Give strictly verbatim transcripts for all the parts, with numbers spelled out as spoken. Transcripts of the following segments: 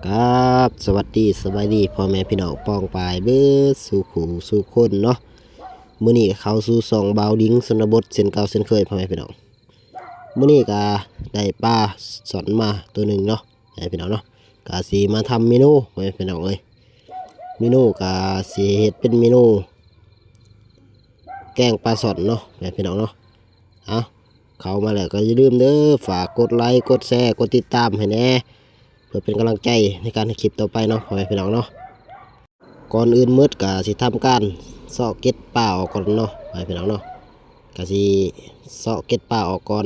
ครับ สวัสดี สบายดี พ่อแม่พี่น้องป้องปายเบิดสู่ผู้สู่คนเนาะ มื้อนี้เข้าสู่ช่องบ่าวดิงชนบทเช่นเก่าเช่นเคย พ่อแม่พี่น้อง มื้อนี้ก็ได้ปลาช่อนมาตัวหนึ่งเนาะ พ่อแม่พี่น้องเนาะ ก็สิมาทำเมนู พ่อแม่พี่น้องเอ้ย เมนูก็สิเฮ็ดเป็นเมนู แกงปลาช่อนเนาะ พ่อแม่พี่น้องเนาะ เอา เข้ามาแล้วก็อย่าลืมเด้อ ฝากกดไลค์ กดแชร์ กดติดตามให้แหน่ เพื่อเป็นกำลังใจในการเฮ็ดคลิปต่อไปเนาะ พ่อแม่พี่น้องเนาะ ก่อนอื่นหมดก็สิทำการเซาะเกล็ดปลาออกก่อนเนาะ พ่อแม่พี่น้องเนาะ ก็สิเซาะเกล็ดปลาออกก่อน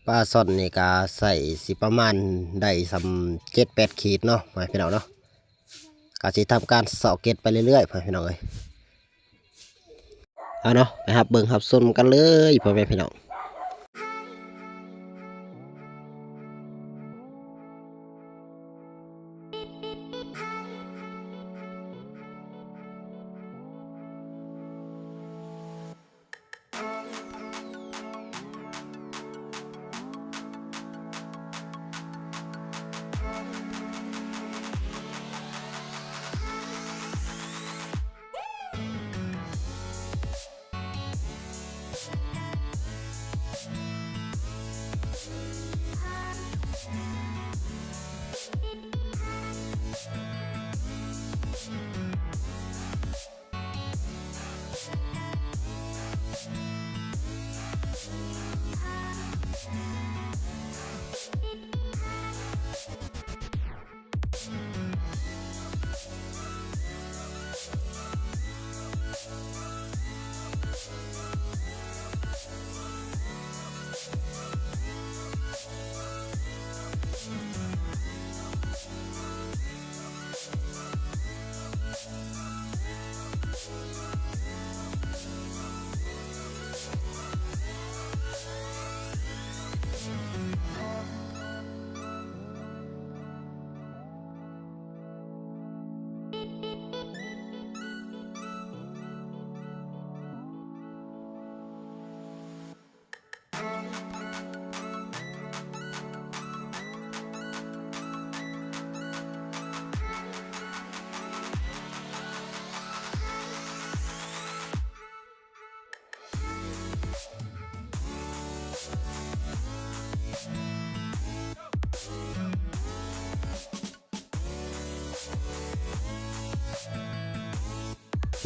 ปลาช่อนนี่ก็ใส่สิประมาณได้ส่ำเจ็ดแปดขีดเนาะ พ่อแม่พี่น้องเนาะ ก็สิทำการเซาะเกล็ดไปเรื่อยๆ พ่อแม่พี่น้องเอ้ย เอาเนาะ ไปรับเบิ่งรับชมกันเลย พ่อแม่พี่น้อง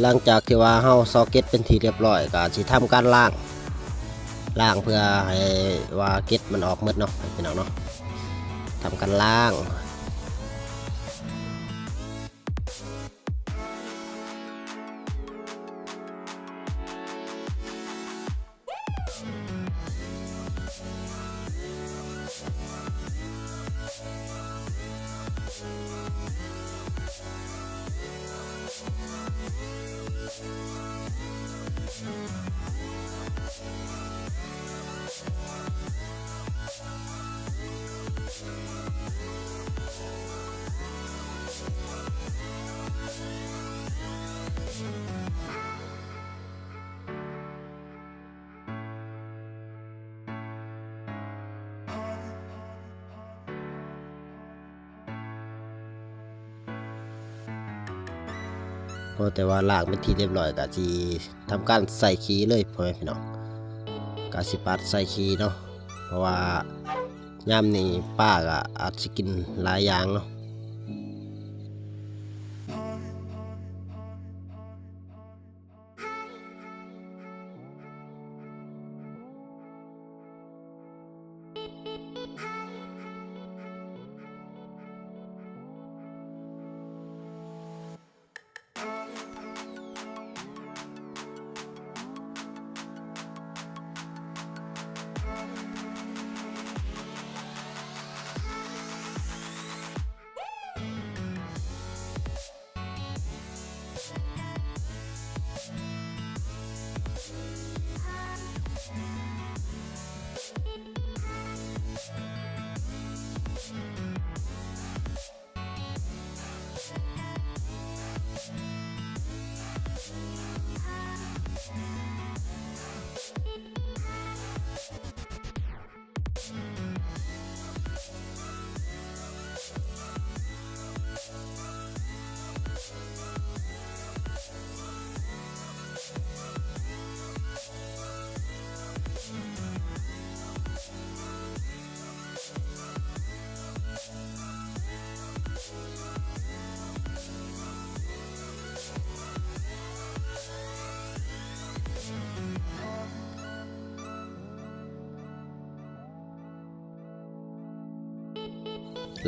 หลังจากที่ว่าเฮาเซาะเกล็ดเป็นที่เรียบร้อย ก็สิทำการล้าง ล้างเพื่อให้ว่าเกล็ดมันออกหมดเนาะ พี่น้องเนาะ ทำการล้างพอแต่ว่าล้างเป็นที่เรียบร้อย ก็สิทำการใส่ขี้เลย พ่อแม่พี่น้อง ก็สิปาดใส่ขี้เนาะ เพราะว่ายามนี้ปลาก็อาจสิกินหลายอย่างเนาะ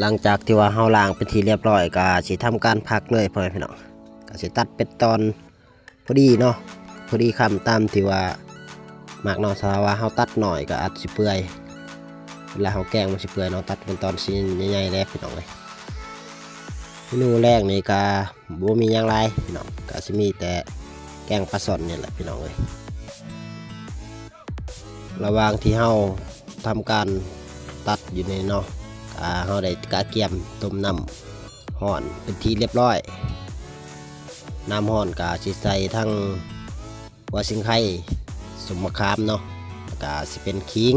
หลังจากที่ว่าเฮาล้างเป็นที่เรียบร้อย ก็สิทำการผักเลยพ่อแม่พี่น้อง ก็สิตัดเป็นตอนพอดีเนาะ พอดีคำตามที่ว่ามักเนาะ ถ้าว่าเฮาตัดน้อยก็อาจสิเปื่อย เวลาเฮาแกงมันสิเปื่อยเนาะ ตัดเป็นตอนชิ้นใหญ่ๆเลยพี่น้องเอ้ย เมนูแรกนี่ก็บ่มีหยังหลายพี่น้อง ก็สิมีแต่แกงปลาช่อนนี่แหละพี่น้องเอ้ย ระหว่างที่เฮาทำการตัดอยู่นี่เนาะ อ่า เฮาได้กะเกียมต้มน้ำร้อนเป็นที่เรียบร้อย น้ำร้อนก็สิใส่ทั้งหัวสิงไค ส้มมะขามเนาะ แล้วก็สิเป็นขิง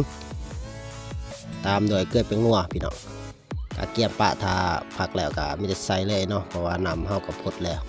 ตามด้วยเกลือแป้งนัวพี่น้อง กะเกียมปะถ้าผักแล้วก็มีแต่ใส่เลยเนาะ เพราะว่าน้ำเฮาก็พดแล้ว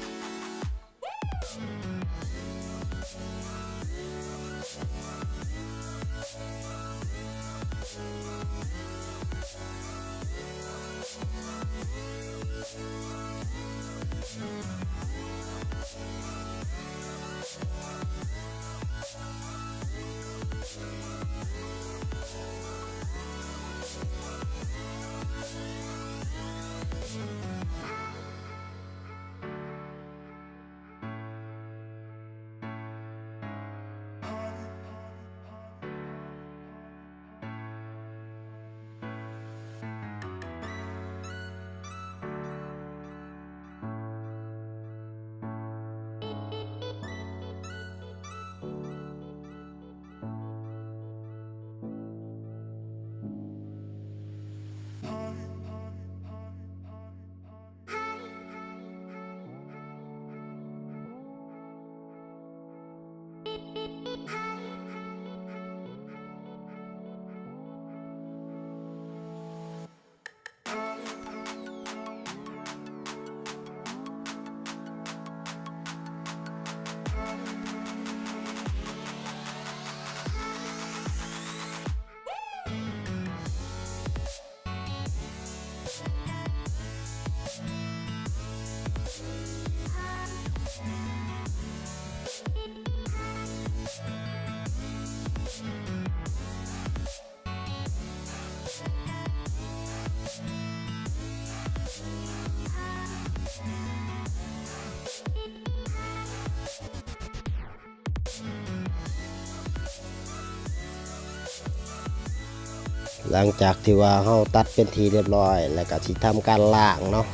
หลังจากที่ว่าเฮาตัดเป็นที่เรียบร้อย แล้วก็สิทำการล้างเนาะ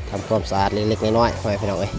ทำความสะอาดเล็กๆน้อยๆ พ่อแม่พี่น้องเอ้ย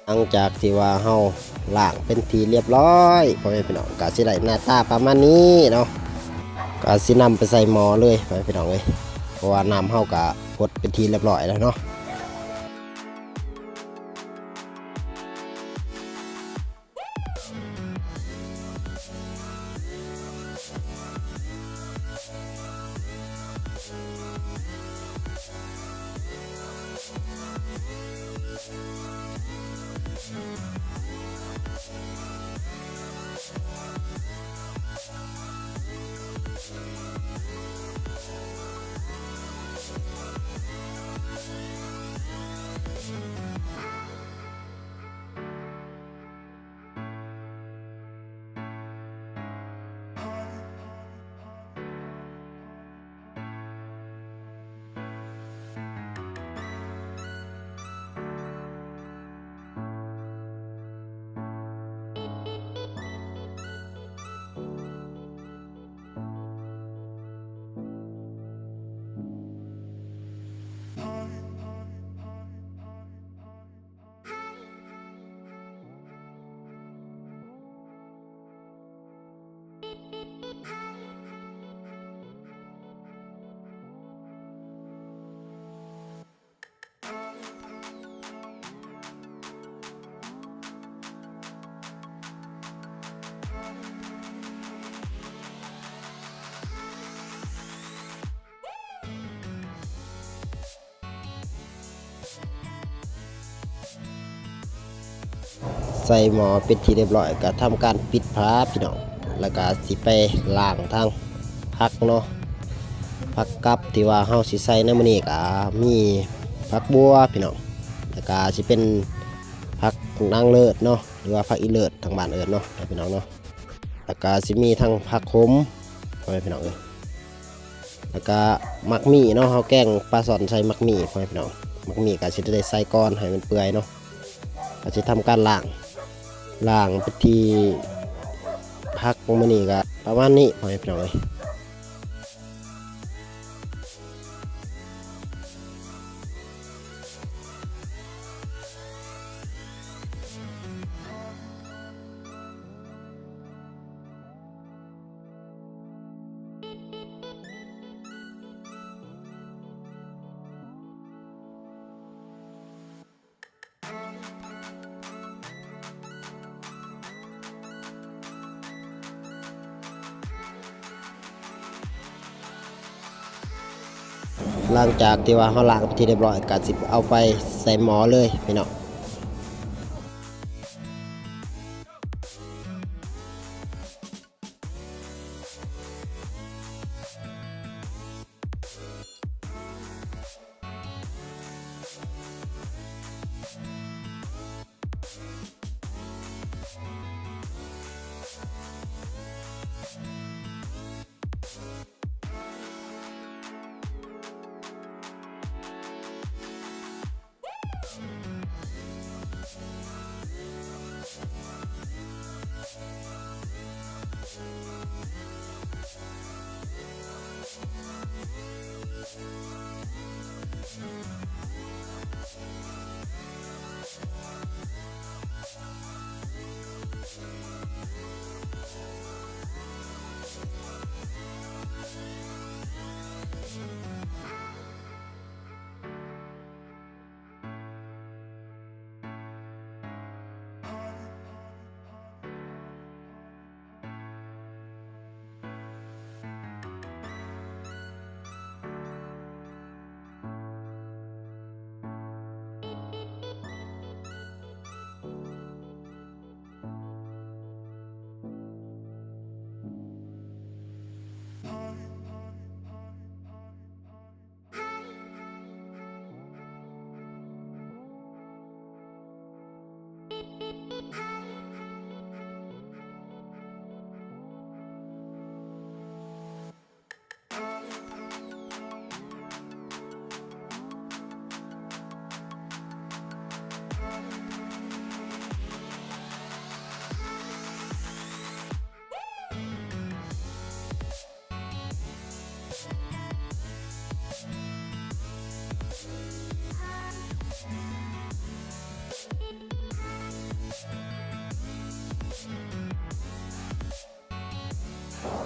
หลังจากที่ว่าเฮาล้างเป็นที่เรียบร้อย พ่อแม่พี่น้อง ก็สิได้หน้าตาประมาณนี้เนาะ ก็สินำไปใส่หม้อเลย พ่อแม่พี่น้องเอ้ย เพราะว่าน้ำเฮาก็พดเป็นที่เรียบร้อยแล้วเนาะ ใส่หม้อเป็นที่เรียบร้อย ก็ทำการปิดฝาพี่น้อง แล้วก็สิไปล้างทั้งผักเนาะ ผักกับที่ว่าเฮาสิใส่ในมื้อนี้ก็มีผักบัวพี่น้อง แล้วก็สิเป็นผักนางเลิศเนาะ หรือว่าผักอีเลิศทางบ้านเอิ้นเนาะพี่น้องเนาะ แล้วก็สิมีทั้งผักขม พ่อแม่พี่น้องเอ้ย แล้วก็หมากหมี่เนาะ เฮาแกงปลาช่อนใส่หมากหมี่ พ่อแม่พี่น้อง หมากหมี่ก็สิได้ใส่ก่อนให้มันเปื่อยเนาะ ก็สิทำการล้าง ล้างไปที่ผักมื้อนี้ก็ประมาณนี้ พ่อแม่พี่น้องเอ้ย หลังจากที่ว่าเฮาล้างเป็นที่เรียบร้อย ก็สิเอาไปใส่หม้อเลยพี่น้อง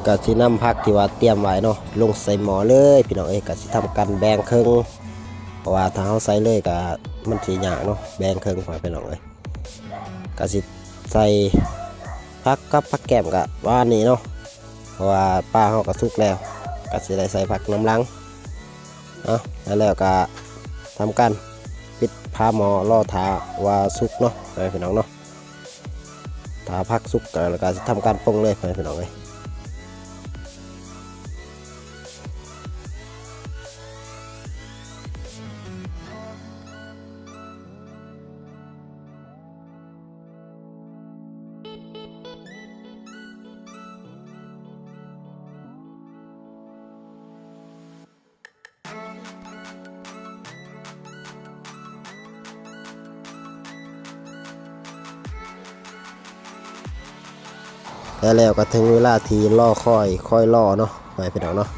ก็สินำผักที่ว่าเตรียมไว้เนาะ ลงใส่หม้อเลยพี่น้องเอ้ย ก็สิทำการแบ่งครึ่ง เพราะว่าถ้าเฮาใส่เลยก็มันสิยากเนาะ แบ่งครึ่งไปพี่น้องเอ้ย ก็สิใส่ผักกับผักแกล้มก็ประมาณนี้เนาะ เพราะว่าปลาเฮาก็สุกแล้ว ก็สิได้ใส่ผักนำหลัง เอา แล้ว แล้วก็ทำการปิดฝาหม้อรอถ่าว่าสุกเนาะ ไปพี่น้องเนาะ ถ้าผักสุกก็ แล้วก็สิทำการปรุงเลย ไปพี่น้องเอ้ย แล้ว แล้วก็ถึงเวลาที่รอคอย คอยรอเนาะ ไปพี่น้องเนาะ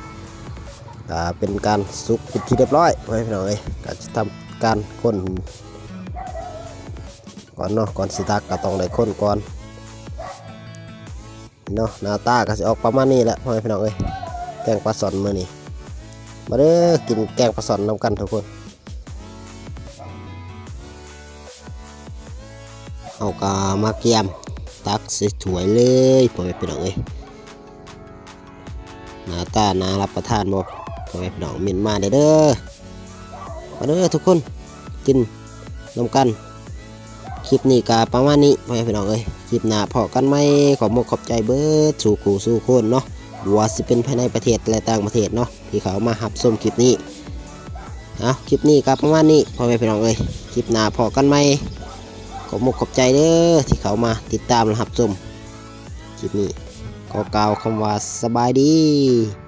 อ่า เป็นการสุกเป็นที่เรียบร้อย ไปพี่น้องเอ้ย ก็จะทำการคนก่อนเนาะ ก่อนสิตักก็ต้องได้คนก่อน เนาะ หน้าตาก็สิออกประมาณนี้แหละ พ่อแม่พี่น้องเอ้ย แกงปลาช่อนมื้อนี้ มาเด้อ กินแกงปลาช่อนนำกันทุกคน เฮาก็มาเกียม ตักใส่ถ้วยเลย พ่อแม่พี่น้องเอ้ย หน้าตาน่ารับประทานบ่ พ่อแม่พี่น้อง เม้นมาเด้อ มาเด้อทุกคน กินนำกัน คลิปนี้ก็ประมาณนี้พ่อแม่พี่น้องเอ้ย คลิปหน้าพ้อกันใหม่ ขอบมกขอบใจเบิดสู่คู่สู่คนเนาะ บ่ว่าสิเป็นภายในประเทศและต่างประเทศเนาะ ที่เข้ามารับชมคลิปนี้ เอาคลิปนี้ก็ประมาณนี้พ่อแม่พี่น้องเอ้ย คลิปหน้าพ้อกันใหม่ ขอบมกขอบใจเด้อที่เข้ามาติดตามและรับชมคลิปนี้ ขอกล่าวคำว่าสบายดี